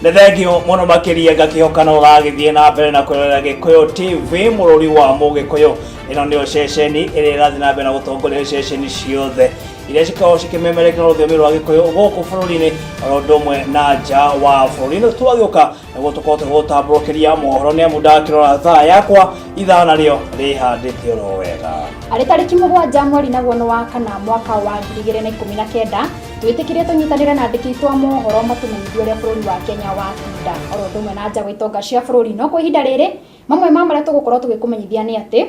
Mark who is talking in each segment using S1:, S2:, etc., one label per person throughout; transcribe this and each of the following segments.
S1: Nĩ thengio mũno makĩria, ngakĩhoka no ũragĩthiĩ na mbere na kwĩrorera Gĩkũyũ TV, mũrũri wa Mũgĩkũyũ. Ĩno nĩyo ceceni ĩrĩa ĩrathiĩ na mbere na gũtongoria ceceni ciothe iria cikoragwo cikĩmemerekia na rũthiomi rwa Gĩkũyũ gũkũ bũrũri-inĩ, oro ũndũ ũmwe na nja wa bũrũri. Nĩ twagĩũka nĩguo tũkorwo tũgũtambũrũkĩria mohoro, nĩ amu ndakĩrora thaa yakwa, ithaa narĩo rĩhandĩte oro wega.
S2: Arĩ tarĩki 7 mweri naguo nĩ wa kana mwaka wa 2019, twĩtĩkĩrie tũnyitanĩre na andĩki aitũ a mohoro matũmenyithie ũrĩa bũrũri wa Kenya watinda, oro ũndũ ũmwe na nja gwĩ itonga cia bũrũri. No kwa ihinda rĩrĩ, mamwe ma marĩa tũgũkorwo tũgĩkũmenyithia nĩ atĩ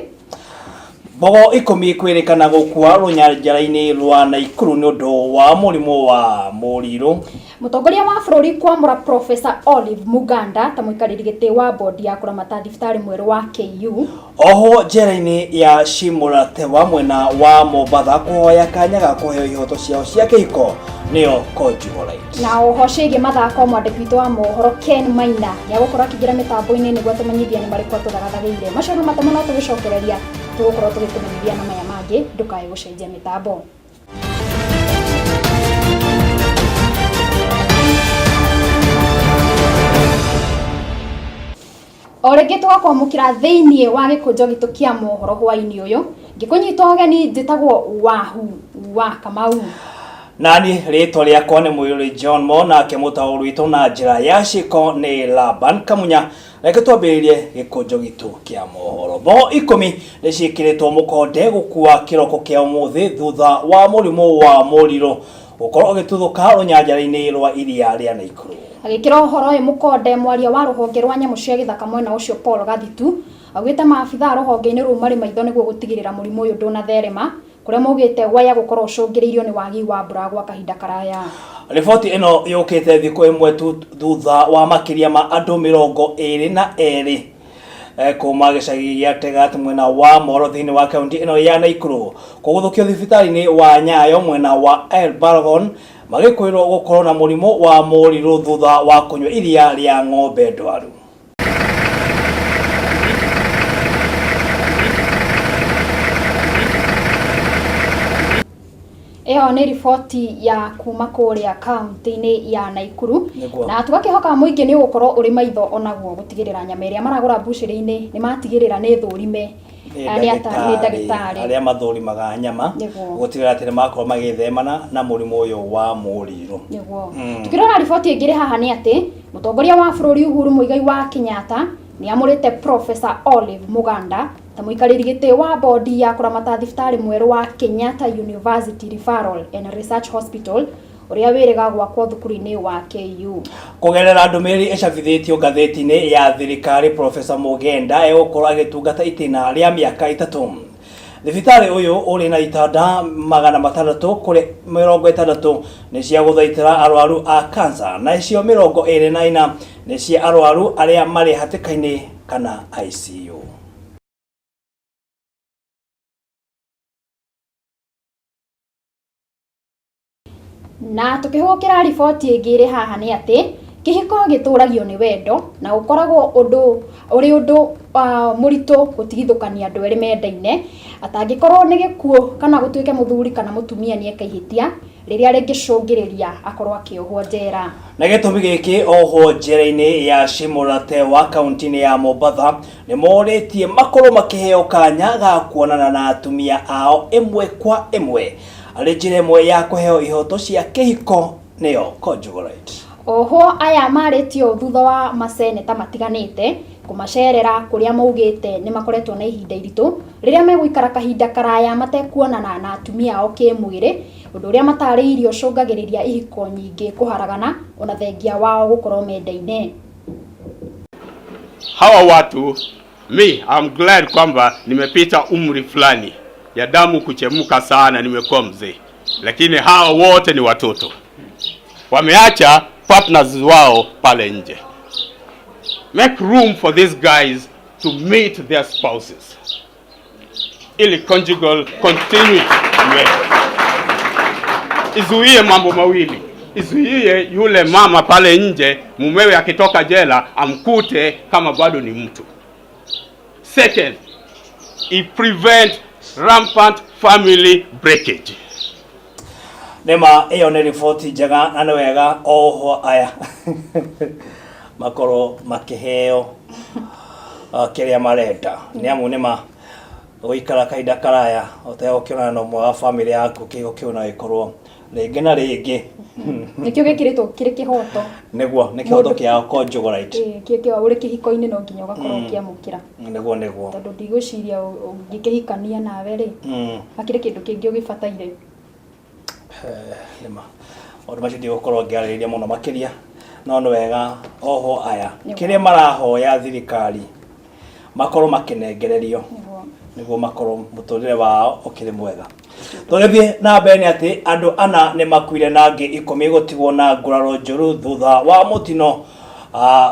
S1: Mbogo 10 kwĩrĩkana gũkua rũnyanjara-inĩ rwa Naikuru nĩ ũndũ wa mũrimũ wa mũrirũ.
S2: Mũtongoria wa bũrũri kwamũra Professor Olive Muganda ta mũikarĩri gĩtĩ wa bodi ya kũramata thibitarĩ mwerũ wa KU.
S1: Ohwo njera-inĩ ya Shimuratewa mwena wa Mombatha kũhoya kanya ga kũheo ihoto ciao cia kĩhiko, nĩyo conjugal right.
S2: Na oho ciĩgiĩ mathako, mwandĩki witũ wa mohoro Ken Maina nĩ agũkorwo akĩingĩra mĩtambo-inĩ nĩguo atũmenyithie nĩ marĩkũ atũthagathagĩire. Macio no matemo, no tũgĩcokereria tũgũkorwo tũgĩkũmenyithia na maya mangĩ. Ndũkae gũcenjia mĩtambo. O rĩngĩ tũgakwamũkĩra thĩinĩ wa gĩkũnjo gitũ kĩa mohoro hwainĩ ũyũ, ngĩkũnyita ũgeni, njĩtagwo Wahu wa Kamau.
S1: Nani rĩtwa rĩakwa nĩ Mũirũrĩ John Mo, nake mũtaũri witũ na njĩra ya ciĩko nĩ Laban Kamunya. Reke twambĩrĩrie gĩkũnjo gitũ kĩa mohoro. Mbogo 10 nĩ ciĩkĩrĩtwo mũkonde gũkua kĩroko kĩa ũmũthĩ thutha wa mũrimũ wa mũrirũ gũkorwo ũgĩtuthũka rũnyanjara-inĩ rwa iria rĩa Naikuru.
S2: Agĩkĩra ũhoro ũyũ mũkonde, mwaria wa rũhonge rwa nyamũ cia gĩthaka mwena ũcio Paul Gathitu augĩte maabitha a rũhonge-inĩ rũu marĩ maitho nĩguo gũtigĩrĩra mũrimũ ũyũ ndũnatherema, kũrĩa maugĩte waya gũkorwo ũcũngĩrĩirio nĩ wagi wa mbura gwa kahinda karaya.
S1: Riboti ĩno yũkĩte thikũ ĩmwe tu thutha wa makĩria ma andũ 22 kuma gĩcagi gĩa Tegat mwena wa Moro thĩinĩ wa kaunti ĩno ya Naikuru kũgũthũkio thibitarĩ-inĩ wa Nyayo mwena wa Elbargon, magĩkwĩrwo gũkorwo na mũrimũ wa mũrirũ thutha wa kũnyua iria rĩa ng'ombe ndwaru.
S2: Ĩyo nĩ riboti ya kuma kũrĩa kaunti-inĩ ya Naikuru. Na tũgakĩhoka mũingĩ nĩ ũgũkorwo ũrĩ maitho onaguo gũtigĩrĩra nyama ĩrĩa maragũra mbucĩrĩ-inĩ nĩ matigĩrĩra nĩ thũrime
S1: nĩ ndagĩtarĩ arĩa mathũrimaga nyama gũtigĩrĩra atĩ nĩ makorwo magĩthemana na mũrimũ ũyũ wa mũrirũ.
S2: Nĩguo. Tukĩrora riboti ĩngĩ ĩrĩ haha nĩ atĩ mũtongoria wa bũrũri Uhuru Muigai wa Kenyatta nĩ amũrĩte Professor Olive Muganda ta mũikarĩri gĩtĩ wa bodi ya kũramata thibitarĩ mwerũ wa Kenyatta University Referral and Research Hospital ũrĩa wĩrĩga gwakwo thukuru-inĩ wa KU.
S1: Kũgerera ndũmĩrĩri ĩcabithĩtio ngathĩti-inĩ ya thirikari, Professor Mugenda egũkorwo agĩtungata itĩna rĩa mĩaka 3. Thibitarĩ ũyũ ũrĩ na itanda 600, kũrĩa 60 nĩ cia gũthaitĩra arwaru a cancer na icio 24 nĩ cia arwaru arĩa marĩ hatĩka-inĩ kana ICU.
S2: Na tũkĩhũgũkĩra riboti ĩngĩ ĩrĩ haha nĩ atĩ kĩhiko gĩtũragio nĩ wendo, na ũkoragwo ũndũ ũrĩ ũndũ mũritũ gũtigithũkania andũ erĩ mendaine, atangĩkorwo nĩ gĩkuũ kana gũtuĩke mũthuri kana mũtumia nĩ eka ihĩtia rĩrĩa rĩngĩcũngĩrĩria akorwo akĩohwo njera.
S1: Na gĩtũmi gĩkĩ, ohwo njera-inĩ ya Shimuratewa kaunti-inĩ ya Mombatha nĩ morĩtie makorwo makĩheo kanya ga kuonana na atumia ao ĩmwe kwa ĩmwe arĩ njĩra ĩmwe ya kũheo ihoto cia kĩhiko, nĩyo conjugal right.
S2: Ohwo aya marĩtio ũũ thutha wa maseneta matiganĩte kũmacerera, kũrĩa maugĩte nĩ makoretwo na ihinda iritũ rĩrĩa megũikara kahinda karaya matekuonana na atumia ao kĩmwĩrĩ, ũndũ ũrĩa matarĩirie ũcũngagĩrĩria ihiko nyingĩ kũharagana ona thengia wao gũkorwo mendaine.
S3: Hawa watu, me I'm glad kwamba nimepita umri fulani ya damu kuchemuka sana, nimekuwa mzee, lakini hawa wote ni watoto, wameacha partners wao pale nje. Make room for these guys to meet their spouses ili conjugal continuity iwepo. Izuie mambo mawili, izuie yule mama pale nje, mumewe akitoka jela amkute kama bado ni mtu. Second, it prevent rampant family breakage.
S1: Nĩma, ĩyo nĩ riboti njega na nĩ wega ohwo aya. Makorwo makĩheo kĩrĩa marenda, nĩ amu nĩ ma gũikara kahinda karaya ũtegũkĩonana na ũmwe wa bamĩrĩ yaku, kĩhiko kĩu no gĩkorwo rĩngĩ na rĩngĩ.
S2: Nĩkĩo gĩkĩrĩtwo kĩrĩ kĩhoto.
S1: Nĩguo nĩ kĩhoto kĩao, conjugal right.
S2: Ĩĩ, kĩo ũrĩ kĩhiko-inĩ no nginya ũgakorwo ũkĩamũkĩra.
S1: Nĩguo.
S2: Tondũ ndigwĩciria ũngĩkĩhikania nawe rĩ, hakĩrĩ kĩndũ kĩngĩ ũgĩbataire.
S1: Nĩma maũndũ macio ndigũkorwo ngĩarĩrĩria mũno makĩria, no nĩ wega ohwo aya kĩrĩa marahoya thirikari makorwo makĩnengererio nĩguo makorwo mũtũrĩre wao ũkĩrĩ mwega. Tũgĩthiĩ na mbere nĩ atĩ andũ ana nĩ makuire na angĩ 10 gũtigwo na nguraro njũru thutha wa mũtino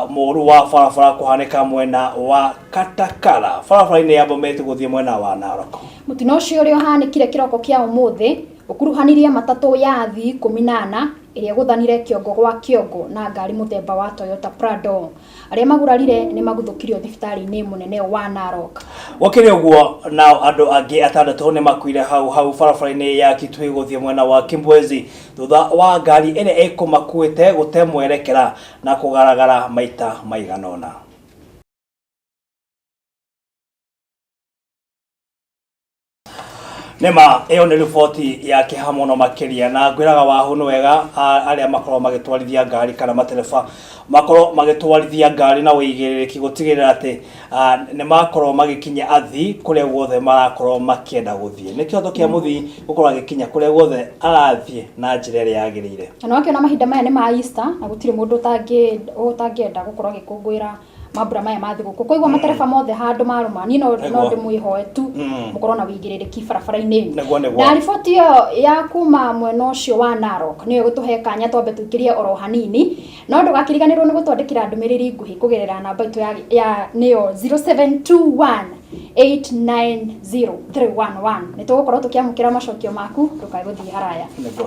S1: mũru wa barabara kũhanĩka mwena wa Katakara, barabara-inĩ ya Bomet gũthiĩ mwena wa Narok.
S2: Mũtino ũcio ũrĩa ũhanĩkire kĩroko kĩa ũmũthĩ ũkuruhanirie matatũ ya athii 14 ĩrĩa ĩgũthanire kĩongo gwa kĩongo na ngari mũthemba wa Toyota Prado. Arĩa magurarire nĩ maguthũkirio thibitarĩ-inĩ mũnene wa Narok.
S1: Gũkĩrĩ ũguo, nao andũ angĩ atandatũ nĩ makuire hau hau barabara-inĩ ya Kitui gũthiĩ mwena wa Kibwezi thutha wa ngari ĩrĩa ĩkũmakuĩte gũte mwerekera na kũgaragara maita maigana ũna. Nĩma ĩyo nĩ riboti ya kĩeha mũno makĩria, na ngwĩraga wahu nĩ wega arĩa makoragwo magĩtwarithia ngari kana matereba makorwo magĩtwarithia ngari na ũigĩrĩrĩki gũtigĩrĩra atĩ nĩ makorwo magĩkinyia athii kũrĩa guothe marakorwo makĩenda gũthiĩ. Nĩ kĩhoto kĩa mũthii gũkorwo agĩkinya kũrĩa guothe arathiĩ na njĩra ĩrĩa yagĩrĩire.
S2: Na nĩwakĩona mahinda maya nĩ ma Easter na gũtirĩ mũndũ ũtangĩenda gũkorwo agĩkũngũĩra mambura maya ma thigũkũ, koguo matereba mothe handũ marũma niĩ no ndĩmwĩhoe tu mũkorwo na wĩigĩrĩrĩki barabara-inĩ.
S1: Nĩguo.
S2: Na riboti ĩyo ya kuma mwena ũcio wa Narok nĩyo ĩgũtũhe kanya twambe tũikĩrie oro hanini, no ndũgakĩriganĩrwo nĩ gũtwandĩkĩra ndũmĩrĩri nguhĩ kũgerera namba itũ ya nĩyo 0721 890 311. Nĩ tũgũkorwo tũkĩamũkĩra macokio maku, ndũkae gũthiĩ haraya.
S1: Nĩguo.